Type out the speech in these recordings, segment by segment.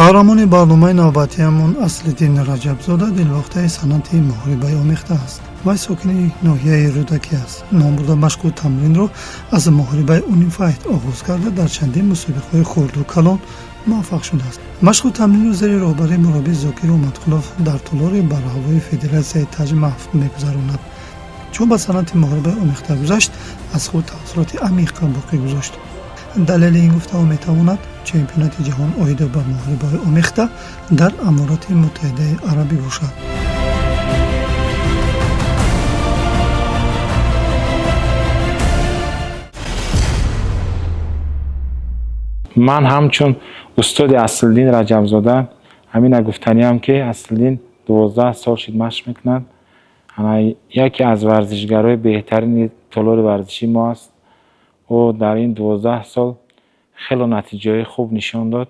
Қаҳрамони барномаи навбатиамон Аслиддин Раҷабзода дилбохтаи санъати муҳорибаи омехта аст. Вай сокини ноҳияи Рӯдакӣ аст. Номбурда машқу тамринро аз муҳорибаи Унифайт оғоз карда, дар чандин мусобиқаҳои хурду калон муваффақ шудааст. Машқу тамринро зери роҳбарии мураббӣ Зокир Умадқулов дар толори барҳавои федератсияи Таҷмаф мегузаронад. Чун ба санъати муҳорибаи омехта гузашт, аз худ таассуроти амиқ боқӣ гузошт. Далели ин гуфтаҳо метавонад чемпионати ҷаҳон оид ба муҳорибаҳои омехта дар Аморати Муттаҳидаи Арабӣ бошад. Ман ҳамчун устоди Аслиддин Раҷабзода ҳамина гуфтаниам, ки Аслиддин 12 сол шид машқ мекунад. Яке аз варзишгарои беҳтарини толори варзишии мо аст. Ӯ дар ин 12 сол хело натиҷаҳои хуб нишон дод.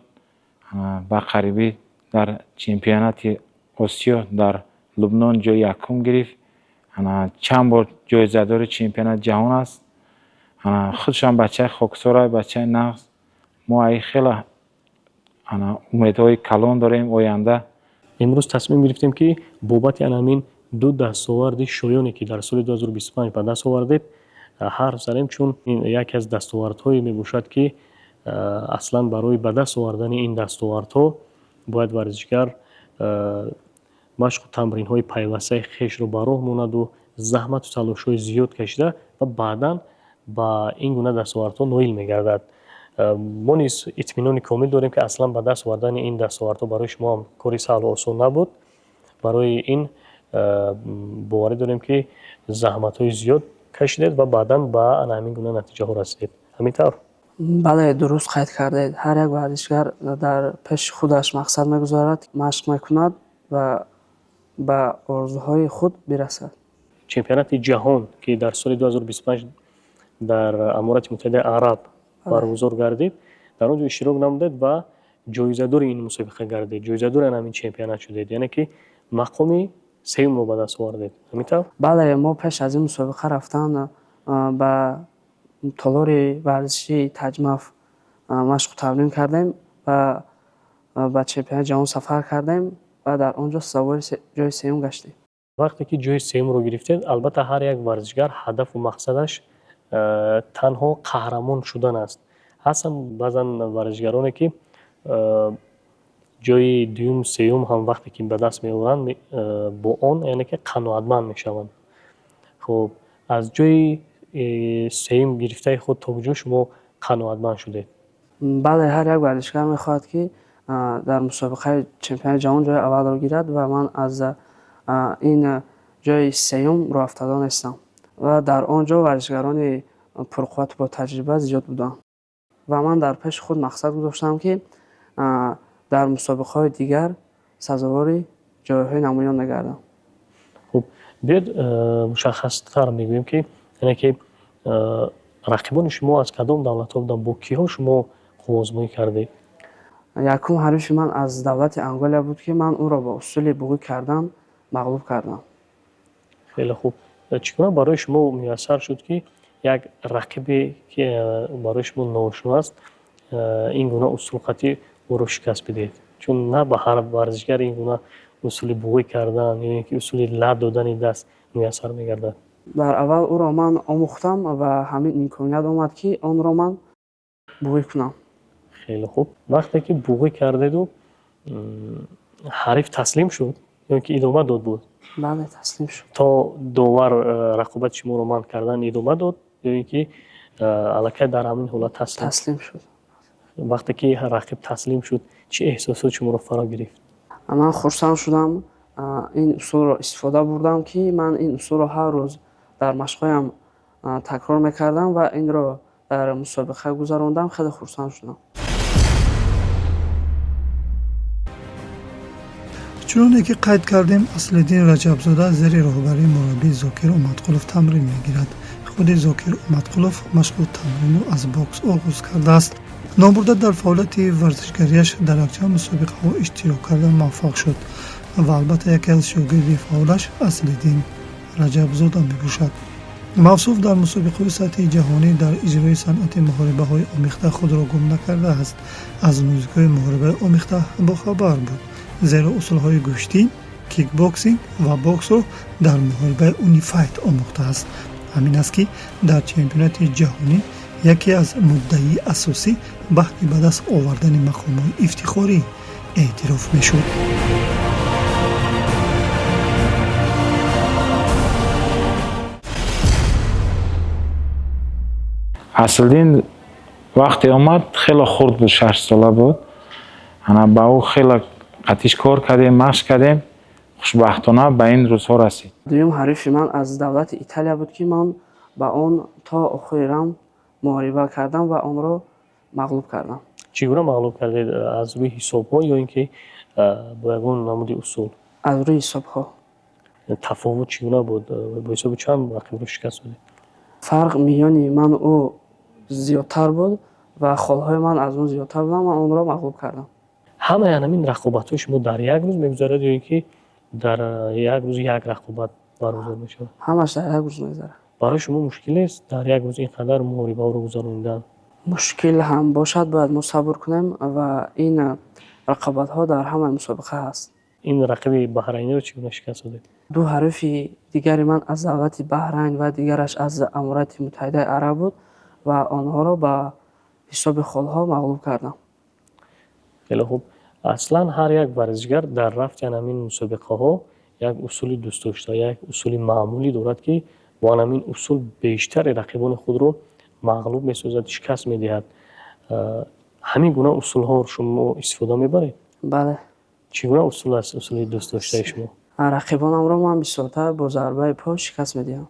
Ба қарибӣ дар чемпионати Осиё дар Лубнон ҷои якум гирифт, чанд бор ҷоизадори чемпионати ҷаҳон аст. Худшам бачаи хоксора, бачаи нағз. Мо аи хеле умедҳои калон дорем оянда. Имрӯз тасмим гирифтем, ки бобати ана ҳамин ду дастоварди шоёне, ки дар соли 2025 ба даст овардед, ҳарф занем, чун ин яке аз дастовардҳое мебошад, ки аслан барои ба даст овардани ин дастовардҳо бояд варзишгар машқу тамринҳои пайвастаи хешро ба роҳ монаду заҳмату талошҳои зиёд кашида ва баъдан ба ин гуна дастовардҳо ноил мегардад. Мо низ итминони комил дорем, ки аслан ба даст овардани ин дастовардҳо барои шумо ҳам кори саҳлу осон набуд. Барои ин боварӣ дорем, ки заҳматҳои зиёд кашидед ва баъдан ба ана ҳамин гуна натиҷаҳо расидед. Ҳамин тавр? Бале, дуруст қайд кардед. Ҳар як варзишгар дар пеши худаш мақсад мегузорад, машқ мекунад ва ба орзуҳои худ бирасад. Чемпионати ҷаҳон, ки дар соли 2025 дар Аморати Муттаҳидаи Араб баргузор гардид, дар он ҷо иштирок намудед ва ҷоизадори ин мусобиқа гардид, ҷоизадори ҳамин чемпионат шудед, яъне ки мақоми сеюмро ба даст овардед. Ҳамин тавр? Бале, мо пеш аз ин мусобиқа рафтан ба толори варзишии Таҷмаф машқу тамрин кардем ва ба чемпионати ҷаҳон сафар кардем ва дар он ҷо сазовори ҷои сеюм гаштем. Вақте ки ҷои сеюмро гирифтед, албатта, ҳар як варзишгар ҳадафу мақсадаш танҳо қаҳрамон шудан аст. Ҳастанд баъзан варзишгароне, ки ҷои дуюм, сеюм ҳам вақте ки ба даст меоранд, бо он яъне ки қаноатманд мешаванд. Хуб, аз ҷои сеюм гирифтаи худ то куҷо шумо қаноатманд шудед? Бале, ҳар як варзишгар мехоҳад, ки дар мусобиқаи чемпионати ҷаҳон ҷои аввалро гирад ва ман аз ин ҷои сеюм роҳафтода нестам ва дар он ҷо варзишгарони пурқуввату ботаҷриба зиёд буданд ва ман дар пеши худ мақсад гузоштам, ки дар мусобиқаҳои дигар сазовори ҷойҳои намоён мегардам. Хуб, биёед, мушаххастар мегӯем, ки яъне ки рақибони шумо аз кадом давлатҳо буданд, бо киҳо шумо қувваозмоӣ кардед? Якум ҳарифи ман аз давлати Анголия буд, ки ман ӯро бо усули буғӣ кардан мағлуб кардам. Хеле хуб. Чӣ гуна барои шумо муяссар шуд, ки як рақибе, ки барои шумо ноошно аст, ин гуна усулқатӣ ӯро шикаст бидиҳед? Чун на ба ҳар варзишгар ин гуна усули буғӣ кардан ё ин ки усули лат додани даст муяссар мегардад. Дар аввал ӯро ман омӯхтам ва ҳамин имконият омад, ки онро ман буғӣ кунам. Хеле хуб. Вақте ки буғӣ кардеду, ҳариф таслим шуд ё ки идома дод буд? Бале, таслим шуд. То довар рақобати шуморо манъ кардан идома дод ё ин ки аллакай дар ҳамин ҳолат таслим? Таслим шуд. Вақте ки рақиб таслим шуд, чӣ эҳсосот шуморо фаро гирифт? Ман хурсанд шудам. Ин усулро истифода бурдам, ки ман ин усулро ҳар рӯз дар машқҳоям такрор мекардам ва инро дар мусобиқа гузарондам. Хеле хурсанд шудам. Чуноне ки қайд кардем, Аслиддин Раҷабзода зери роҳбарии мураббӣ Зокир Умадқулов тамрин мегирад. Худи Зокир Умадқулов машқу тамринро аз бокс оғоз кардааст. Номбурда дар фаъолияти варзишгарияш дар якчанд мусобиқаҳо иштирок карда муваффақ шуд ва албатта яке аз шогирди фаъолаш Аслиддин Раҷабзода мебошад. Мавсуф дар мусобиқаҳои сатҳи ҷаҳонӣ дар иҷрои санъати муҳорибаҳои омехта худро гум накардааст. Аз нозукиҳои муҳорибаи омехта бохабар буд, зеро усулҳои гӯштӣ, кикбоксинг ва боксро дар муҳорибаи унифайт омӯхтааст. Ҳамин аст, ки дар чемпионати ҷаҳонӣ яке аз муддаии асосӣ баҳри ба даст овардани мақомҳои ифтихорӣ эътироф мешуд. Аслиддин вақте омад, хеле хурд буд, 6 сола буд. Ана ба ӯ хеле қатиш кор кардем, машқ кардем, хушбахтона ба ин рӯзҳо расид. Дуюм ҳарифи ман аз давлати Италия буд, ки ман ба он то охирам муҳориба кардам ва онро мағлуб кардам. Чӣ гуна мағлуб кардед? Аз рӯи ҳисобҳо ё ин ки бо ягон намуди усул? Аз рӯи ҳисобҳо. Тафовут чӣ гуна буд? Бо ҳисоби чанд рақибро шикаст додед? Фарқ миёни ману ӯ зиёдтар буд ва холҳои ман аз он зиёдтар буданд. Ман онро мағлуб кардам. Ҳамаи ҳамин рақобатҳои шумо дар як рӯз мегузарад ё ин ки дар як рӯз як рақобат баргузор мешавад? Ҳамаш дар як рӯз мегузарад. Барои шумо мушкил нест дар як рӯз ин қадар муҳорибаҳоро гузаронидан? Мушкил ҳам бошад, бояд мо сабр кунем ва ин рақобатҳо дар ҳамаи мусобиқа ҳаст. Ин рақиби баҳрайниро чӣ гуна шикаст додед? Ду ҳарифи дигари ман аз давлати Баҳрайн ва дигараш аз Аморати Муттаҳидаи Араб буд ва онҳоро ба ҳисоби холҳо мағлуб кардам. Хеле хуб. Аслан ҳар як варзишгар дар рафти ҳамин мусобиқаҳо як усули дӯстдошта, як усули маъмулӣ дорад, ки бо ҳамин усул бештари рақибони худро мағлуб месозад, шикаст медиҳад. Ҳамин гуна усулҳоро шумо истифода мебаред? Бале. Чӣ гуна усул аст усули дӯстдоштаи шумо? Рақибонамро ман бисёртар бо зарбаи по шикаст медиҳам.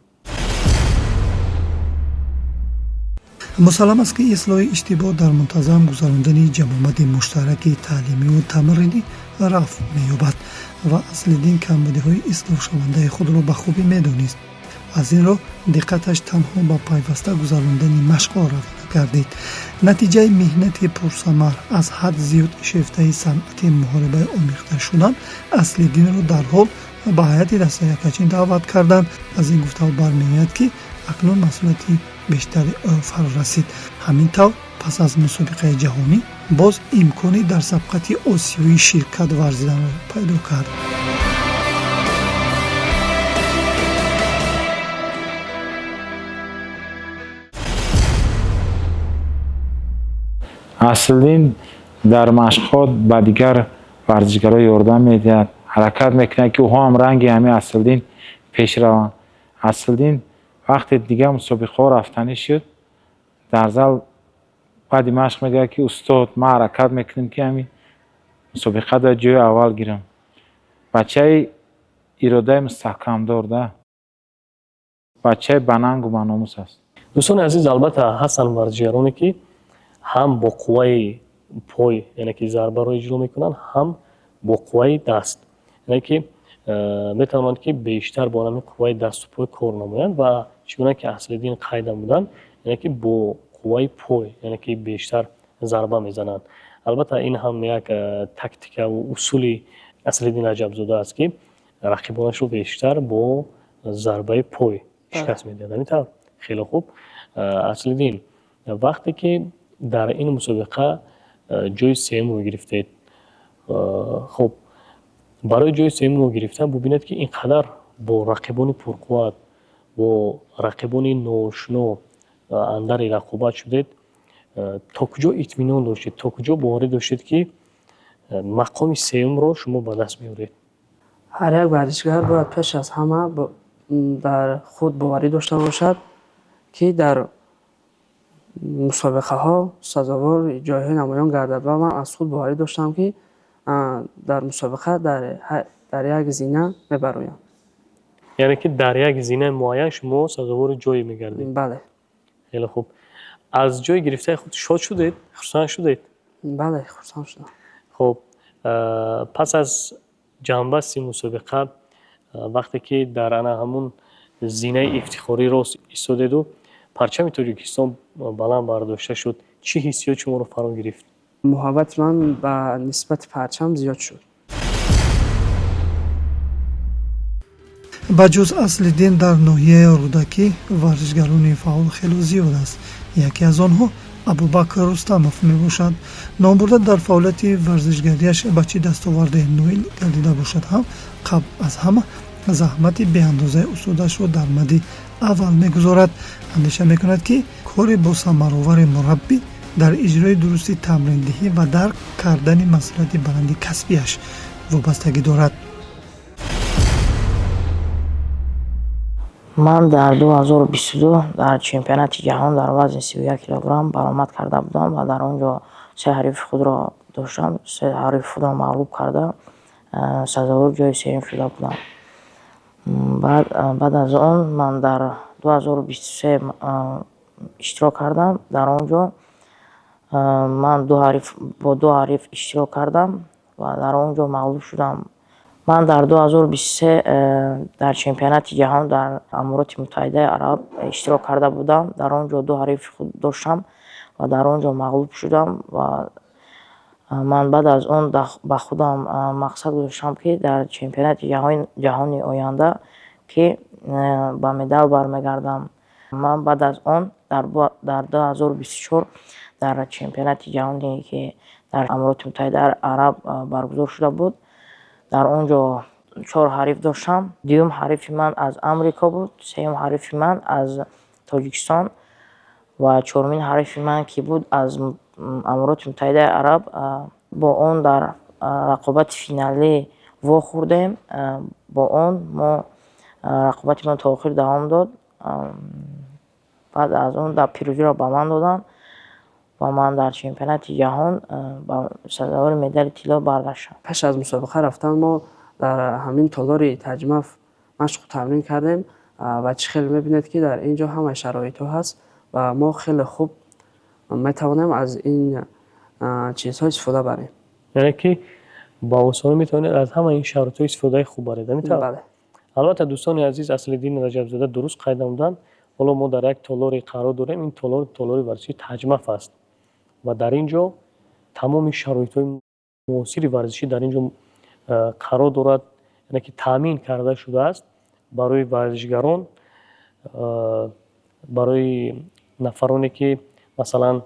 Мусаллам аст, ки ислоҳи иштибоҳ дар мунтазам гузарондани ҷамъомади муштараки таълимиву тамринӣ рафт меёбад ва Аслиддин камбудиҳои ислоҳшавандаи худро ба хубӣ медонист. Аз ин роҳ диққаташ танҳо ба пайваста гузарондани машқҳо равона гардид. Натиҷаи меҳнати пурсамар, аз ҳад зиёд шефтаи санъати муҳорибаи омехта шудан, Аслиддинро дарҳол ба ҳайати дастаи якачин даъват карданд. Аз ин гуфтаҳо бармеояд, ки акнун масъулияти бештари ӯ фаро расид. Ҳамин тавр, пас аз мусобиқаи ҷаҳонӣ боз имкони дар сабқати осиёӣ ширкат варзиданро пайдо кард. Аслиддин дар машқҳо ба дигар варзишгарон ёрдам медиҳад, ҳаракат мекунад, ки ӯҳо ҳам ранги ҳамин Аслиддин пеш раванд. Аслиддин вақте дигар мусобиқаҳо рафтанӣ шуд, дар зал баъди машқ мегӯяд, ки устод, ман ҳаракат мекунем, ки ҳамин мусобиқада ҷои аввал гирам. Бачаи иродаи мустаҳкамдор да, бачаи банангу баномус аст. Дӯстони азиз, албатта, ҳастанд варзишгароне, ки ҳам бо қувваи пой, яъне ки зарбаро иҷро мекунанд, ҳам бо қувваи даст, яъне ки метавонанд, ки бештар бо ҳамин қувваи дасту пой кор намоянд. Ва чӣ гуна ки Аслиддин қайд намуданд, яъне ки бо қувваи пой, яъне ки бештар зарба мезананд. Албатта, ин ҳам як тактикаву усули Аслиддин Раҷабзода аст, ки рақибонашро бештар бо зарбаи пой шикаст медиҳад. Ҳамин тавр, хеле хуб. Аслиддин, вақте ки дар ин мусобиқа ҷои сеюмро гирифтед, хуб, барои ҷои сеюмро гирифтан бубинед, ки ин қадар бо рақибони пурқувват, бо рақибони ношино андари рақобат шудед, то куҷо итминон доштед, то куҷо боварӣ доштед, ки мақоми сеюмро шумо ба даст меоред? Ҳар як варзишгар бояд пеш аз ҳама дар худ боварӣ дошта бошад, ки дар мусобиқаҳо сазовори ҷойҳои намоён гардад, ва ман аз худ боварӣ доштам, ки дар мусобиқа дар як зина мебароям. Яъне ки дар як зинаи муайян шумо сазовори ҷое мегардед? Бале. Хеле хуб. Аз ҷои гирифтаи худ шод шудед, хурсанд шудед? Бале, хурсанд шудам. Хуб, пас аз ҷамъбасти мусобиқа, вақте ки дар ана ҳамун зинаи ифтихорӣ рост истодеду парчами Тоҷикистон баланд бардошта шуд, чӣ ҳиссиёт шуморо фаро гирифт? Муҳаббати ман ба нисбати парчам зиёд шуд. Ба ҷуз Аслиддин дар ноҳияи Рӯдакӣ варзишгарони фаъол хело зиёд аст. Яке аз онҳо Абубакр Рустамов мебошад. Номбурда дар фаъолияти варзишгариаш ба чӣ дастоварде ноил гардида бошад ҳам, қабл аз ҳама заҳмати беандозаи устодашро дар мадди аввал мегузорад. Андеша мекунад, ки кори босамаровари мураббӣ дар иҷрои дурусти тамриндиҳӣ ва дарк кардани масъулияти баланди касбиаш вобастагӣ дорад. Ман дар 2022 дар чемпионати ҷаҳон дар вазни 31 килограмм баромад карда будам ва дар он ҷо се ҳарифи худро доштам, се ҳарифи худро мағлуб карда, сазовори ҷои сеюм шуда будам. Баъд аз он ман дар 2023 иштирок кардам. Дар он ҷо ман бо ду ҳариф иштирок кардам ва дар он ҷо мағлуб шудам. Ман дар 2023 дар чемпионати ҷаҳон дар Амороти Муттаҳидаи Араб иштирок карда будам. Дар он ҷо ду ҳарифи худ доштам ва дар он ҷо мағлуб шудам ва ман баъд аз он ба худам мақсад гузоштам, ки дар чемпионати ҷаҳони оянда ки ба медал бармегардам. Ман баъд аз он дар 2024 дар чемпионати ҷаҳоне, ки дар Амороти Муттаҳидаи Араб баргузор шуда буд, дар он ҷо чор ҳариф доштам. Дуюм ҳарифи ман аз Амрико буд, сеюм ҳарифи ман аз Тоҷикистон ва чорумин ҳарифи ман, ки буд аз Амороти Муттаҳидаи Араб. Бо он дар рақобати финалӣ вохӯрдем. Бо он мо рақобати мо то охир давом дод. Баъд аз он пирӯзиро ба ман доданд ва ман дар чемпионати ҷаҳон ба сазовори медали тилло баргаштам. Пеш аз мусобиқа рафтан мо дар ҳамин толори Таҷмаф машқу тамрин кардем ва чӣ хеле мебинед, ки дар ин ҷо ҳамаи шароитҳо ҳаст ва мо хеле хуб метавонем аз ин чизҳо истифода барем. Яъне ки ба осонӣ метавонед аз ҳама ин шароитҳо истифодаи хуб баред, ҳамин тавр? Бале. Албатта, дӯстони азиз, Аслиддин Раҷабзода дуруст қайд намуданд. Ҳоло мо дар як толоре қарор дорем. Ин толор толори варзишии Таҷмаф аст ва дар ин ҷо тамоми шароитҳои муосири варзишӣ дар ин ҷо қарор дорад, яъне ки таъмин карда шудааст барои варзишгарон, барои нафароне, ки масалан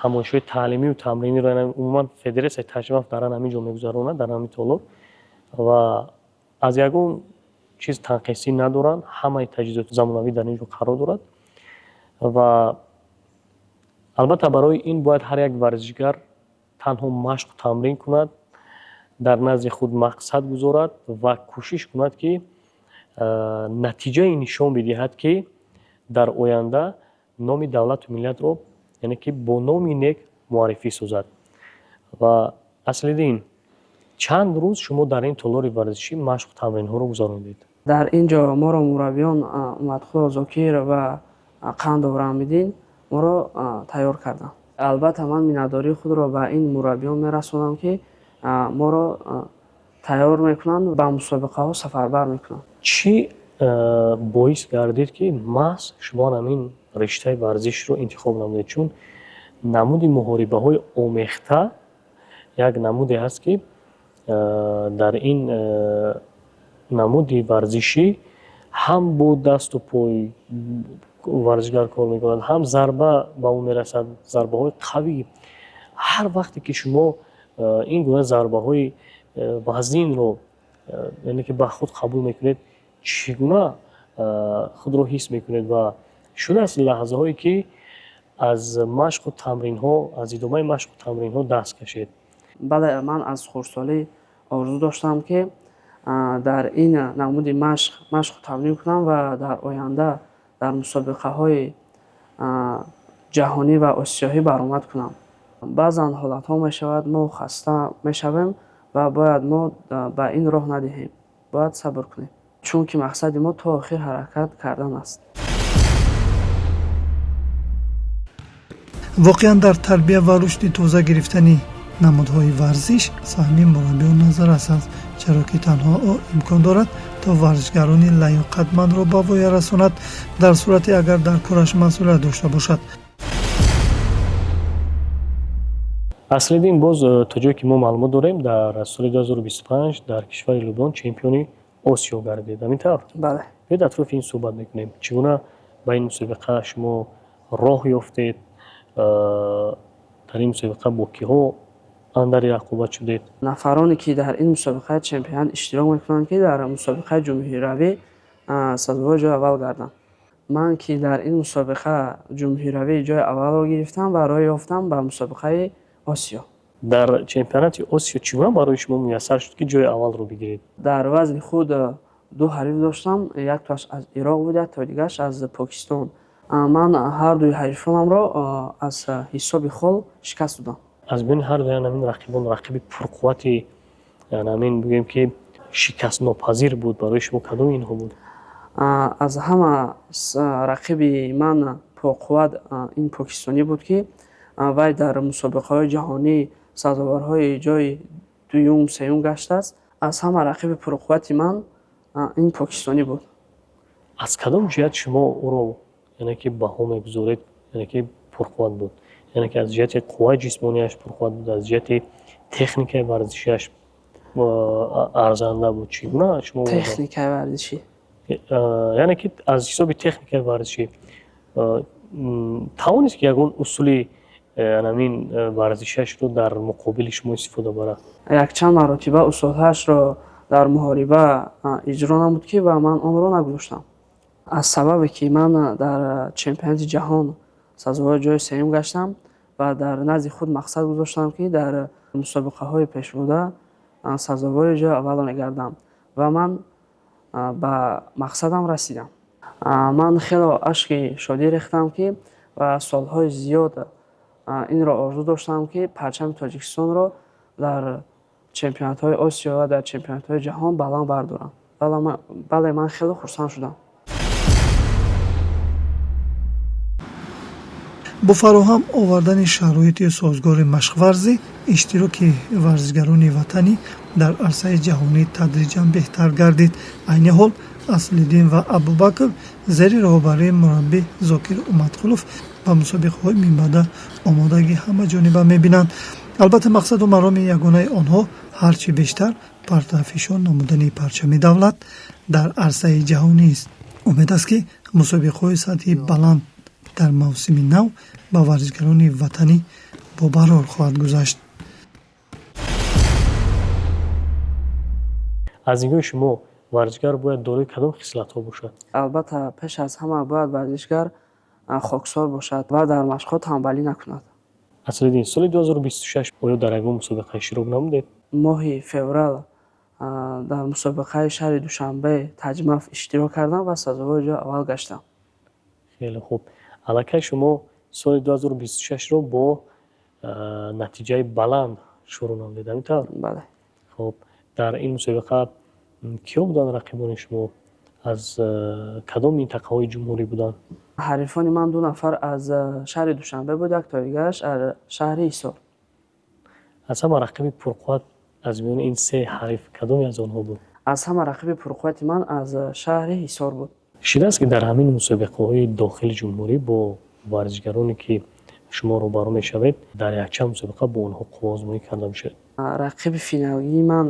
ҳамоишҳои таълимию тамриниро умуман федератсияи Таҷмаф дар ҳамин ҷо мегузаронад, дар ҳамин толор, ва аз ягон чиз танқисӣ надоранд. Ҳамаи таҷҳизоти замонавӣ дар ин ҷо қарор дорад ва албатта барои ин бояд ҳар як варзишгар танҳо машқу тамрин кунад, дар назди худ мақсад гузорад ва кӯшиш кунад, ки натиҷае нишон бидиҳад, ки дар оянда номи давлату миллатро, яъне ки бо номи нек муаррифӣ созад. Ва Аслиддин, чанд рӯз шумо дар ин толори варзишӣ машқу тамринҳоро гузарондед? Дар ин ҷо моро мураббиён Умадхудо Зокир ва Қандов Рамиддин моро тайёр карданд. Албатта, ман миннатдории худро ба ин мураббиён мерасонам, ки моро тайёр мекунанд, ба мусобиқаҳо сафарбар мекунанд. Чӣ боис гардид, ки маҳз шумо ҳамин риштаи варзишро интихоб намудед? Чун намуди муҳорибаҳои омехта як намуде ҳаст, ки дар ин намуди варзишӣ ҳам бо дасту пой варзишгар кор мекунад, ҳам зарба ба ӯ мерасад, зарбаҳои қавӣ. Ҳар вақте ки шумо ин гуна зарбаҳои вазнинро, яъне ки ба худ қабул мекунед, чӣ гуна худро ҳис мекунед ва шудааст лаҳзаҳое, ки аз машқу тамринҳо, аз идомаи машқу тамринҳо даст кашед? Бале, ман аз хурдсолӣ орзу доштам, ки дар ин намуди машқ машқу тамрин кунам ва дар оянда дар мусобиқаҳои ҷаҳонӣ ва осиёӣ баромад кунам. Баъзан ҳолатҳо мешавад, мо хаста мешавем ва бояд мо ба ин роҳ надиҳем, бояд сабр кунем, чунки мақсади мо то охир ҳаракат кардан аст. Воқеан, дар тарбия ва рушди тоза гирифтани намудҳои варзиш саҳми мураббиён назаррас аст, чаро ки танҳо ӯ имкон дорад, то варзишгарони лаёқатмандро ба воя расонад, дар сурате агар дар кораш масъулият дошта бошад. Аслиддин, боз то ҷое ки мо маълумот дорем, дар соли 2025 дар кишвари Лубнон чемпиони Осиё гардид, ҳамин тавр? Бале. Биёед атрофи ин суҳбат мекунем. Чӣ гуна ба ин мусобиқа шумо роҳ ёфтед? Дар ин мусобиқа бо киҳо андари рақобат шудед? Нафароне ки дар ин мусобиқаи чемпионат иштирок мекунанд, ки дар мусобиқаи ҷумҳуриявӣ сазовори ҷои аввал гарданд. Ман ки дар ин мусобиқа ҷумҳуриявӣ ҷои аввалро гирифтам ва роҳ ёфтам ба мусобиқаи Осиё. Дар чемпионати Осиё чӣ гуна барои шумо муяссар шуд, ки ҷои аввалро бигиред? Дар вазни худ ду ҳариф доштам, яктоаш аз Ироқ буд, яктои дигараш аз Покистон. Ман ҳардуи ҳарифонамро аз ҳисоби хол шикаст додам. Аз миёни ҳардуи ҳамин рақибон рақиби пурқуввати, ҳамин бигӯем ки шикастнопазир буд барои шумо, кадоми инҳо буд? Аз ҳама рақиби ман пурқувват ин покистонӣ буд, ки вай дар мусобиқаҳои ҷаҳонӣ сазоворҳои ҷои дуюм, сеюм гаштааст. Аз ҳама рақиби пурқуввати ман ин покистонӣ буд. Аз кадом ҷиҳат шумо ӯро, яъне ки баҳо мегузоред, яъне ки пурқувват буд? Яъне ки аз ҷиҳати қувваи ҷисмонияш пурқувват буд, аз ҷиҳати техникаи варзишиаш арзанда буд? Чӣ гуна шумо? Техникаи варзишӣ. Яъне ки аз ҳисоби техникаи варзишӣ тавонист ки ягон усули ҳамин варзишашро дар муқобили шумо истифода барад? Якчанд маротиба усулҳояшро дар муҳориба иҷро намуд, ки ва ман онро нагузоштам. Аз сабабе ки ман дар чемпионати ҷаҳон сазовори ҷои сеюм гаштам ва дар назди худ мақсад гузоштам, ки дар мусобиқаҳои пешбурда сазовори ҷои аввалро мегардам ва ман ба мақсадам расидам. Ман хело ашки шодӣ рехтам, ки ва солҳои зиёд инро орзу доштам, ки парчами Тоҷикистонро дар чемпионатҳои Осиё ва дар чемпионатҳои ҷаҳон баланд бардорам. Бале, ман хело хурсанд шудам. Бо фароҳам овардани шароити созгори машқварзӣ, иштироки варзишгарони ватанӣ дар арсаи ҷаҳонӣ тадриҷан беҳтар гардид. Айни ҳол Аслиддин ва Абубакр зери роҳбарии мураббӣ Зокир Умадқулов ба мусобиқаҳои минбаъда омодагӣ ҳамаҷониба мебинанд. Албатта, мақсаду мароми ягонаи онҳо ҳарчи бештар партафишон намудани парчами давлат дар арсаи ҷаҳонист. Умед аст, ки мусобиқаҳои сатҳи баланд дар мавсими нав ба варзишгарони ватанӣ бобарор хоҳад гузашт. Аз нигоҳи шумо варзишгар бояд дорои кадом хислатҳо бошад? Албатта, пеш аз ҳама бояд варзишгар хоксор бошад ва дар машқҳо танбалӣ накунад. Аслиддин, соли 2026 оё дар ягон мусобиқа иштирок намудед? Моҳи феврал дар мусобиқаи шаҳри Душанбе таҷмаф иштирок кардам ва сазовори ҷои аввал гаштам. Хеле хуб. Аллакай шумо соли 2026-ро бо натиҷаи баланд шурӯъ намудед, ҳамин тавр? Бале. Хуб, дар ин мусобиқа киҳо буданд рақибони шумо? Аз кадом минтақаҳои ҷумҳурӣ буданд? Ҳарифони ман ду нафар аз шаҳри Душанбе буд, яктои дигараш аз шаҳри Ҳисор. Аз ҳама рақиби пурқувват аз миёни ин се ҳариф кадоме аз онҳо буд? Аз ҳама рақиби пурқуввати ман аз шаҳри Ҳисор буд. Шидааст, ки дар ҳамин мусобиқаҳои дохили ҷумҳурӣ бо варзишгароне ки шумо рӯбарӯ мешавед, дар якчанд мусобиқа бо онҳо қувваозмоӣ карда бошед? Рақиби финалгии ман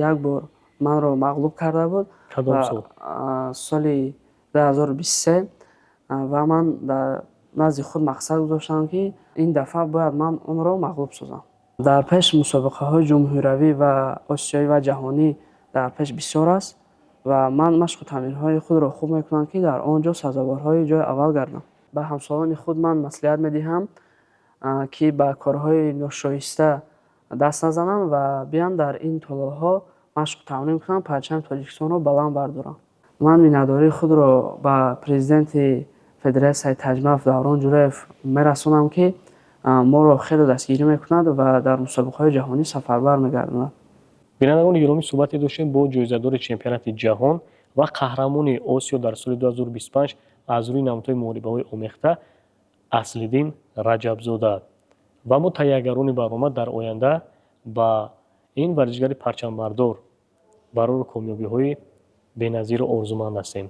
як бор манро мағлуб карда буд. Кадом сол? Соли 2023, ва ман дар назди худ мақсад гузоштам, ки ин дафъа бояд ман онро мағлуб созам. Дар пеш мусобиқаҳои ҷумҳуриявӣ ва осиёӣ ва ҷаҳонӣ дар пеш бисёр аст ва ман машқу тамринҳои худро хуб мекунам, ки дар он ҷо сазоворҳои ҷои аввал гардам. Ба ҳамсолони худ ман маслиҳат медиҳам, ки ба корҳои ношоиста даст назананд ва биёнд дар ин толорҳо машқу тамрин кунанд, парчами Тоҷикистонро баланд бардоранд. Ман миннатдории худро ба президенти федератсияи таҷмаф Даврон Ҷураев мерасонам, ки моро хеле дастгирӣ мекунад ва дар мусобиқаҳои ҷаҳонӣ сафарбар мегардонад. Бинандагони гиромӣ, суҳбате доштем бо ҷоизадори чемпионати ҷаҳон ва қаҳрамони Осиё дар соли 2025 аз рӯи намудҳои муҳорибаҳои омехта Аслиддин Раҷабзода. Ва мо таҳиягарони барнома дар оянда ба ин варзишгари парчамбардор барору комёбиҳои беназиру орзуманд ҳастем.